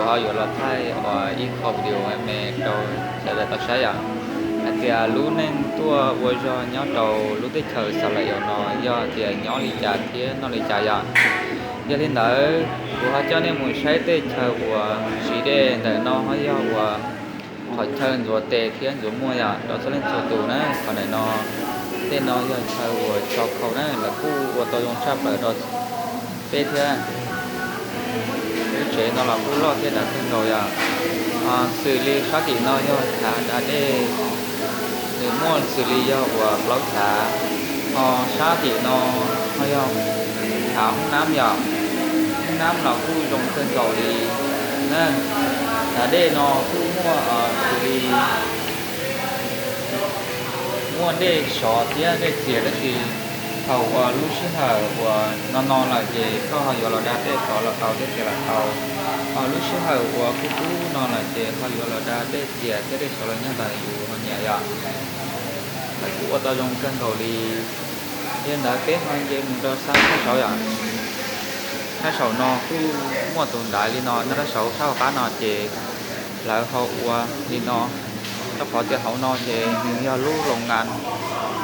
Ho yuav los thaij ua ib qho video me me rau sawv daws tau saib yom, hais tias lub neej tuaj ua zog nyob rau lub teb chaws Xas Lais Yaus no yog tias nyob li cas thiab noj li cas yom. Yog li ntawd kuv ho coj nej mus saib tej chaw uas siv dej ntawm no ho yog uas qhov chaw ntxuav tes thiab ntxuav muag yom rau txhua leej txhua tus na. Qhov ntawm no, tej no yog chaw uas tso khau na, lawv kuj ua tau zoo tshaj plaws rau peb thiab. Lub tsev no los kuj loj thiab dav kawg nkaus yom. Xws li sab tim no yog chav da dej, nws muaj xws li yog uas plaub chav. Ho sab tim no ho yog chav hoob nab yom. Hoob nab los kuj zoo kawg nkaus li na. Chav dej no kuj muaj xws li muaj dej sov thiab dej txias, tab sis thaum uas lub sij hawm uas no no lawm ces koj ho yuav los da dej sov los tau, dej txias los tau. Ho lub sij hawm uas kub kub no lawm ces ho yuav los da dej txias thiab dej sov los nyob ntawm yus ho nyiam yom. Lawv kuj ua tau zoo kawg nkaus li. Yog li ntawd peb ho nce mus rau sab sab saud yom. Sab saum no kuj muaj tus ntaiv li no nyob rau saud, sab hauv qab no ces lawv ho ua li no, rau qhov tias hauv no ces nws yog lub loos nkas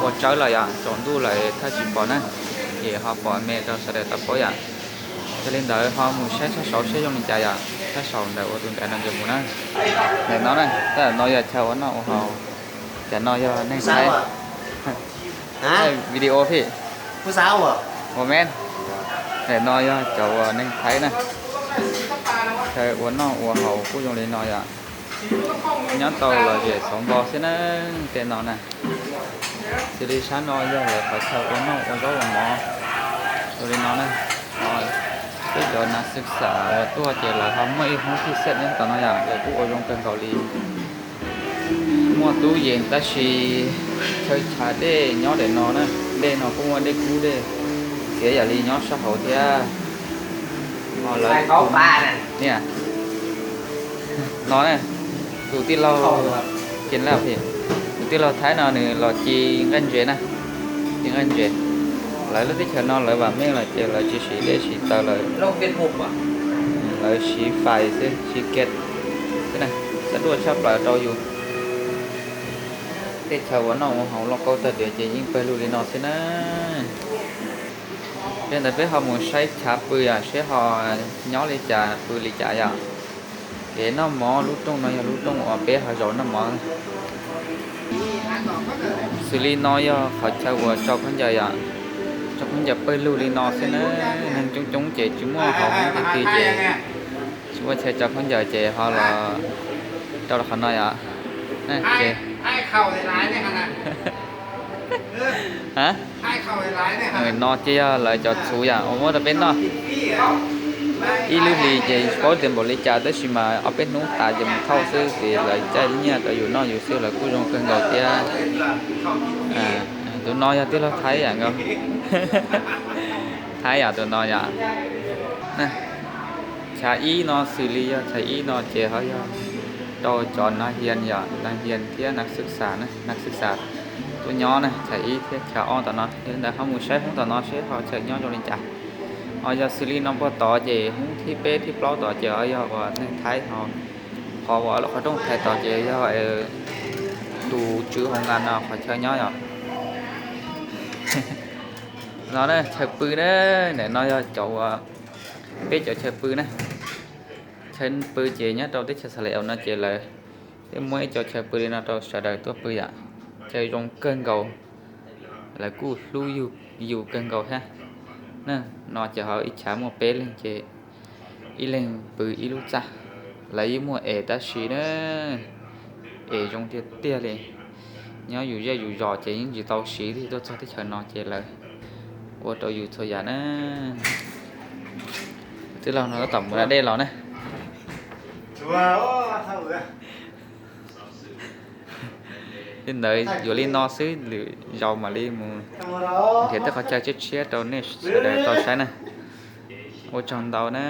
ua tsawb lawm yom, tsaus ntuj lawm thawj tsis pom na, ces ho pom me rau sawv daws tau paub yom. Yog li ntawd ho mus saib sab saud seb zoo li cas yom, sab saum ntawm uas tus ntaiv no nce mus na. Ntawm no na, tab tom no yog chaw ua noj ua haus, cov no yog neeg Thaib. Video phim ua me. Ntawm no yog cov uas neeg Thaib na, chaw ua noj ua haus kuj zoo li no yom. Nyob tau lom zem xauv npo xwb na. Tej no na, xws li sab no yog lawv qhov chaw ua noj ua zaub ua mov zoo li no na. Peb cov nas xwb xam uas tuaj ces lawv ho muaj ib hoob phij xej nyob tom no yom, lawv kuj ua zoo kawg nkaus li. Muaj tub yees tab sis chaw chav dej nyob ntawm no na, dej no kuj muaj dej kub dej txias yam li nyob sab hauv thiab. Ho lawv, no, tus tij laug, tus tij laug Thaib no nws los ci nqaij ntses na, ci nqaij ntses. Lawv lub teb chaws no lawv vam meej lawm ces lawv tsis siv dej siv taws lawm, lawv siv fais xwb, siv kiag xwb na, txawj duaj tshaj plaws rau yus. Tej chaw ua noj ua haus loj qauj tag diav ces yeej pawg lug li no xwb na. Li ntawd peb ho mus saib chav pw yom, seb ho nyob li cas pw li cas yom. Kev noj mov lub rooj no yog lub rooj uas peb ho zaum noj mov. Xws li no yog qhov chaw uas tso khaub ncaws yom, tso khaub ncaws pawg lug li no xwb na. Neeg coob coob ces tsis muaj hauv hoob ti ti ces tsis muaj chaw tso khaub ncaws ces ho los rau qhov no yom. No ces yog lawv cov txhuv yom uas muab rau peb noj. Ib lub hlis ces tsis paub tias npaum li cas tab sis mas ob peb hnub tas ces mus thauj xwb ces lawv caij nyiaj rau yus noj yus xwb, lawv kuj zoo kawg nkaus thiab. Tus no yog tij laug Thaib yam nkaus. Thaib yam tus no yom. Chav ib no xws li yog chav ib no ces ho yog rau cov nav hias yom, nav hias thiab nav xwb xas, nav xwb xas tuaj nyob na, chav ib thiab chav ob tom no. Yog li ntawd ho mus saib hoob tom no seb ho chaw nyob zoo li cas. Ho yog xws li no puag tod ces hoob thib peb thib plaub tod ces ho yog uas neeg Thaib ho, qhov uas lub qhov rooj thaiv tod ces yog tus tswv hoo nkas no qhov chaw nyob yom. No na chaw pw na, ntawm no yog cov uas peb cov chaw pw na. Chaw pw ces nyob rau teb chaws Xas Lais Yaus no ces lawv twb muab ib co chaw pw li no rau sawv daws tuaj pw yom. Chaw zoo kawg nkaus, lawv kuj hlub yus kawg nkaus thiab. No ces ho ib chav muaj peb leeg ces ib leeg pw ib lub txaj. Lawv yeej muaj es tab sis na, es zoo tiag tiag li. Nyob yus zej yus zos ces yeej tsis tau siv, tuaj txog teb chaws no ces lawv ua rau yus txhua yam na. Tij laug no tab tom mus da dej los na. Li ntawd yuav li no xwb, lwm zaus mam li mus nrhiav tej qhov chaw tshiab tshiab rau nej sawv daws tau saib na. Ua tsaug ntau na.